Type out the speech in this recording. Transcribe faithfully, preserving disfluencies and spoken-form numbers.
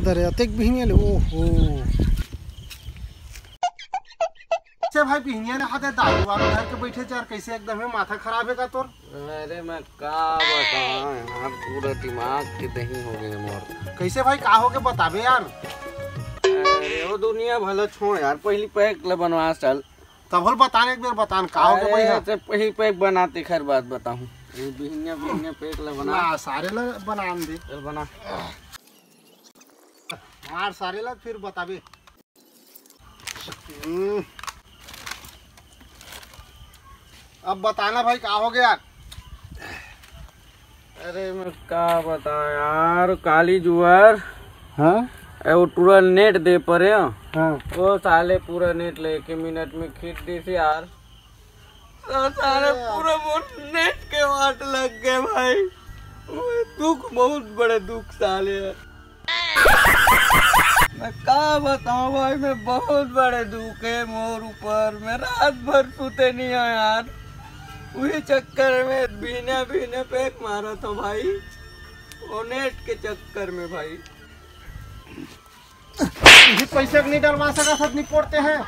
अरे अतेक बिहनिया ले, ओहो। से भाई बिहनिया ले हाथे दारू वारू धर के बैठे यार, कैसे एकदम है माथा खराब है का तोर? अरे मैं का बताऊं यार, पूरा दिमाग के दही हो गए मोर। कैसे भाई, का हो के बताबे यार? अरे वो दुनिया भला छोड़ यार, पहली पैक ले बनवा चल। तब होल बतान, एक बार बतान का हो के भाई? अरे, हाँ। ते पहली पैक बनाते खैर बात बताऊं। ये बिहनिया बिहनिया पैक ले बना। ना, सारे ले बनान दे। चल बना। मार सारे ला फिर बताबे। हम्म। अब बताना भाई का हो गया? अरे मैं का बताऊं यार, काली जुआर। हाँ। ए, वो पूरा नेट दे परे हो। हाँ। वो साले पूरा नेट ले एक मिनट में खींच दी थी यार। तो सारे पूरा मोर नेट के वाट लग गए भाई। वो दुख, बहुत बड़े दुख साले। मैं का बताऊं भाई, मैं बहुत बड़े दुख है मोर ऊपर। मैं रात भर सुते नहीं है यार, वही चक्कर में बिहनिया बिहनिया पैक मारा था भाई, वो नेट के चक्कर में भाई। ये पैसे के नहीं डलवा सका था, नहीं पड़ते हैं।